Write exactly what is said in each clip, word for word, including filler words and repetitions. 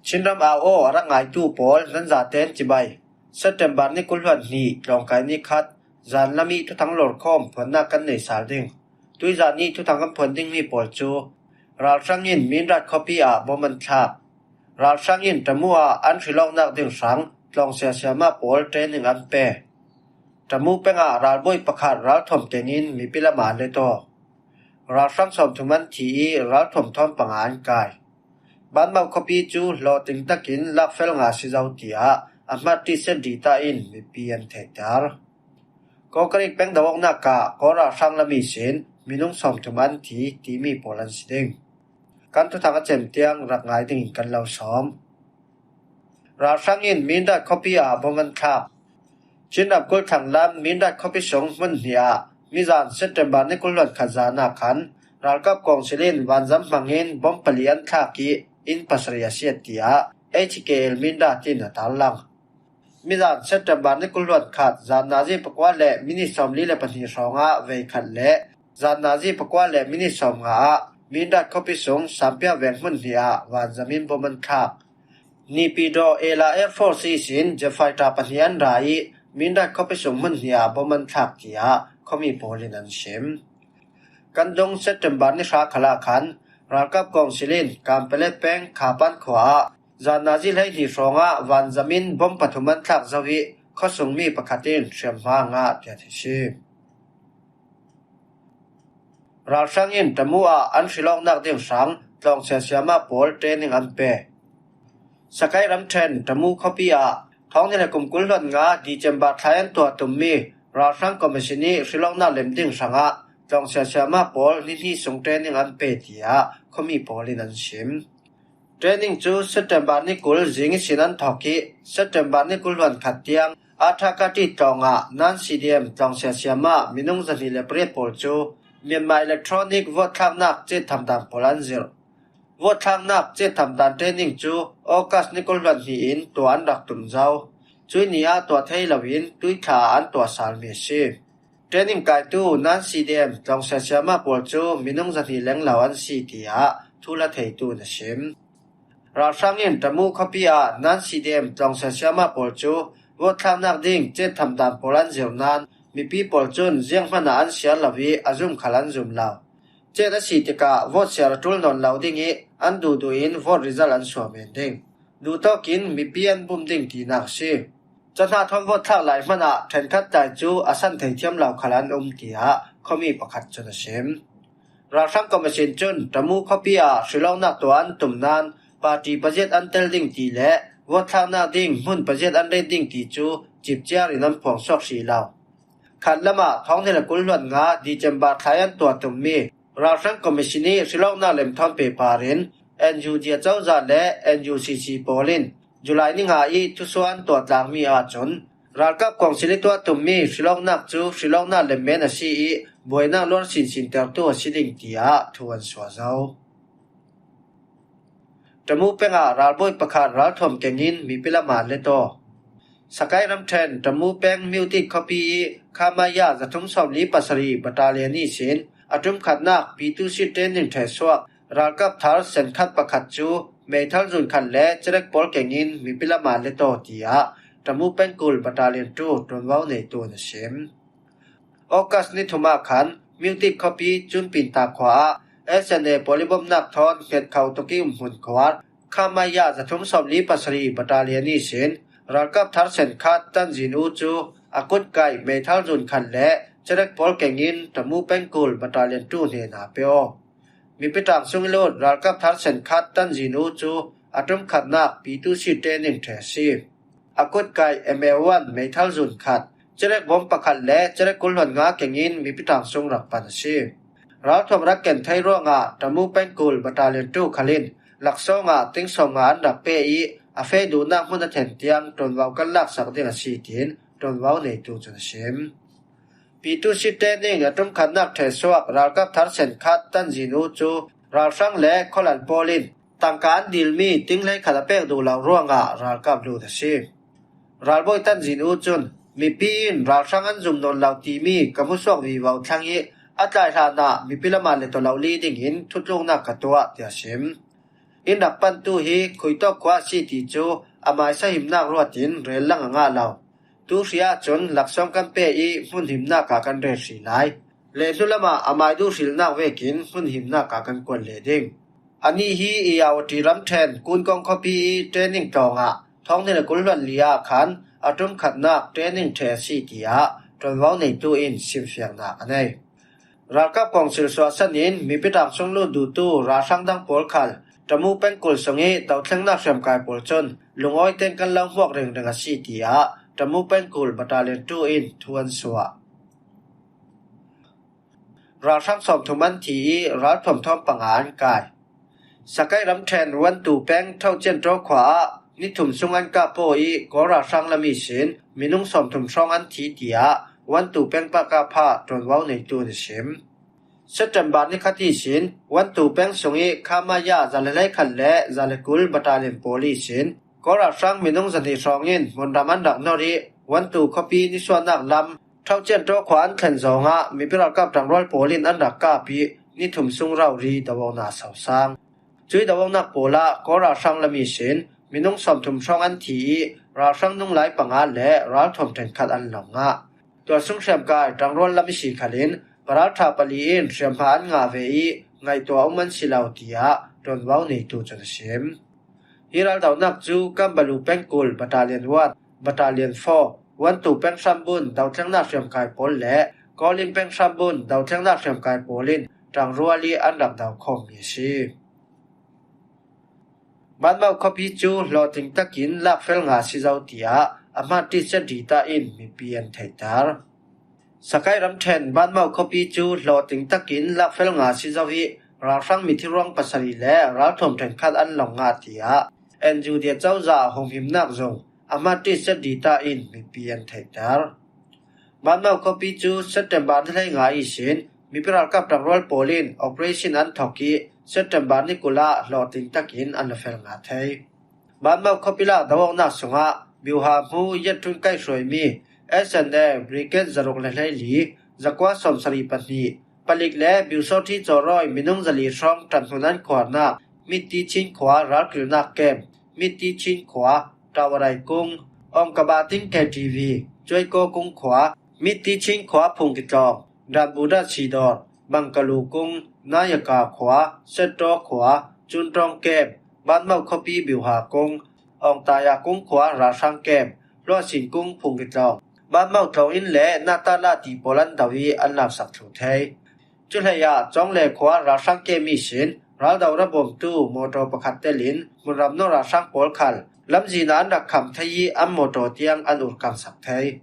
Chinram au aw a rak ngaitu pawl nan zaten cibai. September ni kul hluan hnih tlawngkai ni khat, zan lam ih thuthang lorkhawm phuannak kan nei sal ding. Tuizan ih thuthang kan phuan dingmi pawl cu ralhrang in Mindat khuapi ah bom an thlak. Ralhrang in Tamu ah an hrilawknak ding hrang tlawng siasiama pawl training an pe. Tamu peng ah ralbawi pakhat ralthuam kengin mipi lam ah let aw. Ralhrang sawmthum an thi ih ralthuam thawn panga an kai. Banmau khuapi cu hlawhtling takin lakfel nga si zo, tiah a hmat ṭi Sen Dita in mipi an theihter. Kawkarik peng do awknak ah Kawl ralhrang lam ihsin minung sawmthum an thi timi pawl an si ding. Kan thuthang a cem tiang rak ngai dingin kan lo sawm. Ralhrang in Mindat khuapi ah bom an thlak. Chin ramkulh thlang lam Mindat khuapi sung hmun hnih ah mizan September ni kul hluan khat zan ah khan ralkap kawngsil in vanzam hmangin bom pali an thlak ih inn pasarih a siat, tiah H K L Mindat in a tarlang. Mizan September ni kul hluan khat zan nazi pakua le minit sawmli le pahnih hrawngah veikhat le zan nazi pakua le minit sawmnga ah Mindat khuapi sung Sampia veng hmun hnih ah vanzam in bom an thlak. Naypyidaw Ela Air Force ihsin jet fighter pahnih an ra ih Mindat khuapi sung hmun hnih ah bom an thlak, tiah khuami pawl in an sim. Kan dung September ni hra khal ah khan ralkap kawngsil in Kanpetlet peng Khapan khua ah zan nazi hleihnih hrawngah vanzam in bom pathum an thlak zo ih khuasungmi pakhat in hriamhma a ngah, tiah theih si. Ralhrang in Tamu ah an hrilawknak ding hrang tlawng siasiama pawl training an pe. Sakai ramṭhen Tamu khuapi ah thawng hnih le kum kul hluan nga December thlai an tuah tummi ralhrang commission ih hrilawknak lem ding hrangah tlawng siasiama pawl ni hnih sung training an pe, tiah khuami pawl in an sim. Training cu September ni kul zing ihsin an thawk ih September ni kul hluan khat tiang Athakati tlawng ah non C D M tlawng siasiama minung zahnih le pariat pawl cu Myanmar electronic vote thlaknak cetthamdan pawl an zirh. Vote thlaknak cetthamdan training cu August ni kul hluan hnih in tuah an rak tum zo. Cuih ni ah tuah thei loin tuithla ah an tuah salmi a si. Training kaitu non C D M tlawng siasiama pawl cu minung zahnih lenglo an si, tiah thu la theitu in a sim. Ralhrang in Tamu khuapi ah non C D M tlawng siasiama pawl cu vote thlaknak ding cetthamdan pawl an zirh nain mipi pawl cun zianghman ah an siar lo ih a zum khal an zum lo. Cet a si tikah vote siar a ṭul nawn lo ding ih an duhduh in vote result an suah men ding. Duhtawk in mipi an bum ding tinak a si. Cahnah thawn vote thlak lai hmanh ah ṭhenkhat tlai cu a san thei thiam lo khal an um, tiah khuami pakhat cun a sim. Ralhrang commission cun Tamu khuapi ah hrilawknak tuah an tum nain party budget an tel ding ti le vote thlaknak ding hmun budget an ret ding ti cu cipciar in an phuang suak hrih lo. Khatlam ah thawng hnih le kul hluan nga December thlai an tuah tummi ralhrang commission ih hrilawknak lem thawn pehpar in N U G acozah le N U C C pawl in July ni nga ih thusuah an tuah tlangmi ahcun ralkap kawngsil ih tuah tummi hrilawknak cu hrilawknak lem men a si ih buainak luar sinsintertu a si ding, tiah thu an suah zo. Tamu peng ah ralbawi pakhat ralthuam kengin mipi lam ah let aw. Sakai ramṭhen Tamu peng Myotik khuapi ih Khamaya zathum sawmli pasarih battalion ihsin a ṭumkhatnak P two C training ṭhehsuak ralkap thar senkhat pakhat cu meithal zun khat le cerek pawl kengin mipi lam ah let aw, tiah Tamu peng kul battalion two ṭuanvo neitu in a sim. August ni thum ah khan Myotik khuapi Cunpinta khua ah S N A pawl ih bomnak thawn hngetkho tuk ih umhmun khuar Khamaya zathum sawmli pasarih battalion ihsin ralkap thar senkhat Tanzin U cu a kutkaih meithal zun khat le cerek pawl kengin Tamu peng kul battalion two hnenah pe aw. Mipi ṭangsung ih lut ralkap thar senkhat Tanzin U cu a ṭumkhatnak P two C training ṭheh a si. A kutkaih M A one meithal zun khat, cerek bom pakhat le cerek kul hluan nga kengin mipi ṭangsung rak pan a si. Ralthuam rak ken thei ruangah Tamu peng kul battalion two khal in laksawng ah ting sawmnga an rak pe ih a feh duhnak hmun a then tiang ṭuanvo kan laksak ding a si, tiin ṭuanvo neitu cun a sim. P two C training a ṭumkhatnak ṭhehsuak ralkap thar senkhat Tanzin U cu ralhrang le khualal pawl in tangka an dilmi ting hleikhat a pek duh lo ruangah ralkap lut a si. Ralbawi Tanzin U cun mipi in ralhrang an zum nawn lo timi ka hmusuak vivo thlang ih a tlai hlanah mipi lam ah let aw lo li dingin thutluknak ka tuah, tiah a sim. Inn rak pantu hi Khuitawk khua a si ti cu a mai sahimnak ruatin rel lang a ngah lo. Tu hri ahcun laksawng kan pe i hmun himnak ah kan rel hri lai. Le hnu lamah a mai duh hrilnak vekin hmun himnak ah kan kuan leh ding. Anih hi Irrawaddy ramṭhen Kunkawng khuapi i training tlawngah thawng hnih le kul hluan li ah khan a ṭum khatnak training ṭheh a si, tiah ṭuanvo neitu in simfiangnak a nei. Ralkap kawngsil suahsan in mipi ṭangsung lut duhtu ralhrang dang pawl khal Tamu pengkul sung i dothlengnak hriamkai pawl cun lungawi tein kan lo hmuak ringring a si, tiah Tamu pengkul Battalion two in thu an suah. Ralhrang sawmthum an thi i ralthuam thawng panga an kai. Sakai ramṭhen Wantu peng Thocian Ṭaw khua ah ni thum sung an kah paw i Kawl ralhrang lam ihsin minung sawmthum hrawng an thi, tiah Wantu peng pakapha ṭuanvo neitu in a sim. September ni khat ihsin Wantu peng sung i Khamaya za le hleikhat le za le kul battalion pawl ihsin Kawl ralhrang minung zahnih hrawng in hmunram an rak nor i Wantu khuapi nisuahnak lam Thocian Ṭaw khua an thlen zawngah mipi ralkap ṭangrual pawl in an rak kap i ni thum sung rori do awknak a sosang. Cui do awknak pawl ah Kawl ralhrang lam ihsin minung sawmthum hrawng an thi i ralhrang nunglai panga le ralthuam ṭhenkhat an lo ngah. Tualsung hriamkai ṭangrual lam ihsi khalin paralṭha pali in hriamhma an ngah ve i ngaihtuah a um an si lo, tiah ṭuanvo neitu cun a sim. Hi raldohnak cu Kambalu pengkul Battalion one, Battalion four, Wantu peng hrambun dothlengnak hriamkai pawl le Kawlin peng hrambun dothlengnak hriamkai pawl in ṭangrual i an rak do khawmmi a si. Banmau khuapi cu hlawhtling takin lakfel nga a si zo, tiah a hmat ṭitset ṭi ta in mipi an theihter. Sakai ramṭhen Banmau khuapi cu hlawhtling takin lakfel nga a si zo i ralhrang mithi ruang pasarih le ralthuam ṭhenkhat an lo ngah, tiah N U D A cozah humhimnak zung a hmat ṭitset ṭi ta in mipi an theihter. Banmau khuapi cu September ni hleinga ihsin mipi ralkap ṭangrual pawl in operation an thawk i September ni kul ah hlawhtling takin an la fel nga thei. Banmau khuapi lak do awknak sungah biuha hmu Yat Ṭhun kaihhruaimi S N A Brigade zaruk le hleili, zakua sawmsarih pahnih, palik le biusawṭhi cawrawi minung zali hrawng ṭanhmun an khuarnak Mitti Chin khua ralkilnak kem, Mitti Chin khua, Tawarai kung, Awngkaba Ting K T V, Cuaiko kung khua, Mitti Chin khua Phungkitlawng, Danbudat Sidor, Bangkalu kung, Nayaka khua, Setto khua, Cunṭawng kem, Banmau khuapi biuha kung, Awngtaya kung khua ralhrang kem, Hluahsin kung Phungkitlawng, Banmau tlawng inn le Natala ti pawl an do i an laksak thlu thei. Cuhlei ah Cawngle khua ralhrang kem ihsin raldo rabawmtu mawṭaw pakhat telin hmunram nawr ralhrang pawl khal lamzin ah an rak kham thei i an mawṭaw tiang an urkangsak thei.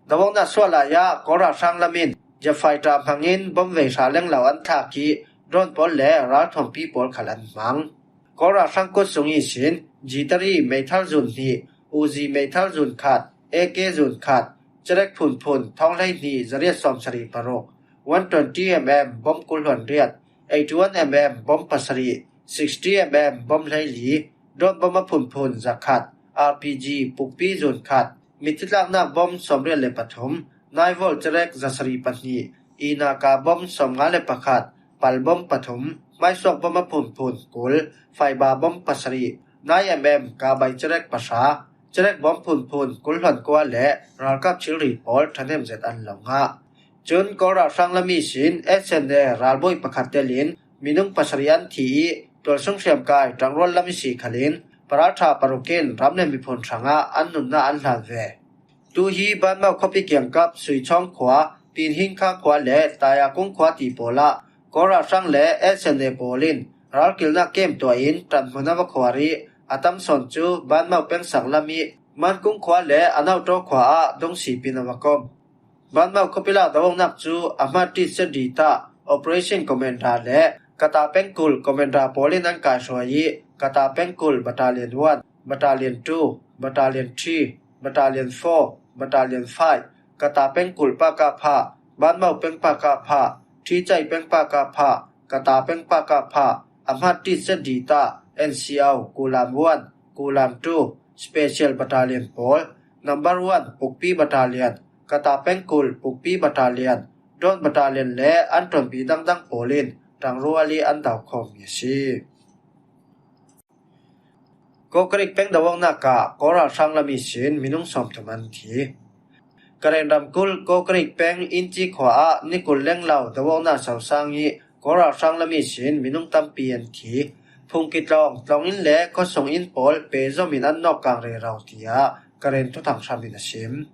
Do awknak sual lai ah Kawl ralhrang lam in jet fighter hmangin bom vei hra lenglo an thlak i drone pawl le ralthuampi pawl khal an hmang. Kawl ralhrang kut sung ihsin G three meithal zun hnih, Uzi meithal zun khat, A K zun khat, cerek phunphun thawng hleihnih zariat sawmsarih paruk, one twenty M M bom kul hluan riat, eighty one M M bom pasarih, sixty M M bom hleili, drone bom a phunphun zakhat, R P G pukpi zun khat, mitthi tlaknak bom sawmriat le pathum, nine volt cerek zasarih pahnih, inaka bom sawmnga le pakhat, pal bom pathum, hmaisuak bom a phunphun kul, faiba bom pasarih, nine M M kabai cerek pahra, cerek bom phunphun kul hluan kua le ralkap thilri pawl ṭhahnem zet an lo ngah. Cun Kawl ralhrang lam ihsin S N A ralbawi pakhat telin minung pasarih an thi i tualsung hriamkai ṭangrual lam ihsi khalin paralṭha paruk in ram le miphun hrangah an nunnak an hlan ve. Tu hi Banmau khuapi kiangkap Suichawng khua, Pinhingkha khua le Tayakung khua ti pawl ah Kawl ralhrang le S N A pawl in ralkilnak kem tuah in ṭanhmun a va khuar i a tam sawn cu Banmau pengsak lam i Mankung khua le Anauṭaw khua ah dungsip in a va kom. Banmau khuapi lak do awknak cu a hmat ṭitset ṭi ta Operation Commander le Kata pengkul Commander pawl in an kaihruai i Kata pengkul Battalion one, Battalion two, Battalion three, Battalion four, Battalion five, Kata pengkul pakapha, Banmau peng pakapha, Ṭhicai peng pakapha, Kata peng pakapha, a hmat ṭitset ṭi ta N C O, Kulam one, Kulam two, Special Battalion pawl, Number one Pukpi Battalion, Kata pengkul Pukpi Battalion, Drone Battalion le an ṭuanpi dangdang pawl in ṭangrual i an do khawmmi a si. Kawkarik peng doawknak ah Kawl ralhrang lam ihsin minung sawmthum an thi. Karen ramkulh Kawkarik peng Inci khua ah nikul lenglo doawknak sosang ih Kawl ralhrang lam ihsin minung tampi an thi. Phungki tlawng, tlawng inn le khuasung inn pawl pehzom in an nawk kang rero, tiah Karen thuthang hram in a sim.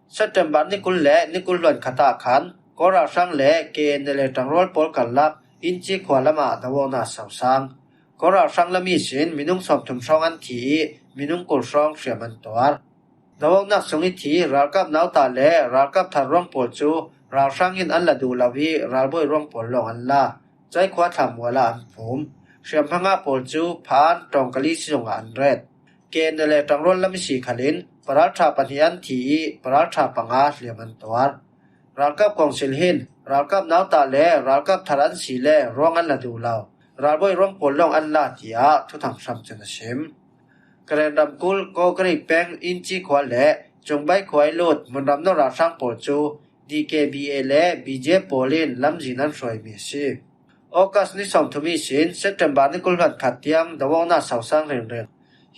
September nikul le nikul hluan khat ah khan Kawl ralhrang le K N L A ṭangrual pawl karlak Inci khua lamah doawknak sosang. Kawl ralhrang lam ihsin minung sawmthum hrawng an thi ih minung kul hrawng hriam an tuar. Doawknak sung ih thi ralkap nauta le ralkap thar ruang pawl cu ralhrang in an la duh lo ih ralbawi ruang pawl lawng an la. Cai khua thlam ual ah an phum. Hriamhma ngah pawl cu phan ṭawngkali sizung ah an ret. K N L A ṭangrual lam ihsi khal in paralṭha pahnih an thi ih paralṭha panga hliam an tuar. Ralkap kawngsil hin ralkap nauta le ralkap thar an si le ruang an la duh lo. Ralbawi ruang pawl lawng an la, tiah thuthang hram cun a sim. Karen ramkulh Kawkarik peng Inci khua le Cungbai khua ih lut hmunram no ralhrang pawl cu D K B A le B J F pawl in lamzin an hruaimi a si. August ni sawmthum ihsin September ni kul hluan khat tiang doawknak sosang ringring.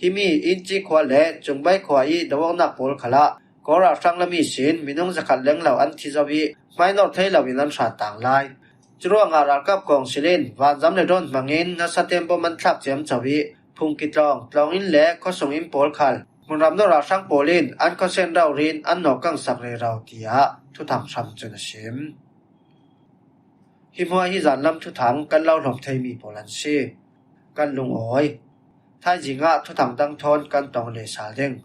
Himi Inci khua le Cungbai khua ih doawknak pawl khalah Kawl ralhrang lam ihsin minung zakhat lenglo an thi zo ih hmainor thei loin an hrat tang lai. Curuangah ralkap kawngsil in vanzam le drone hmangin nasa tem bom an thlak ciamco ih phungki tlawng, tlawng inn le khuasung inn pawl khal hmunram no ralhrang pawl in an khuasen rori in an nawk kangsak rero, tiah thuthang hram cun a sim. Hi hmuah hi zanlam thuthang kan lo hlawm theimi pawl an si. Kan lungawi. Thaizing ah thuthang dang thawn kan tong leh sal ding.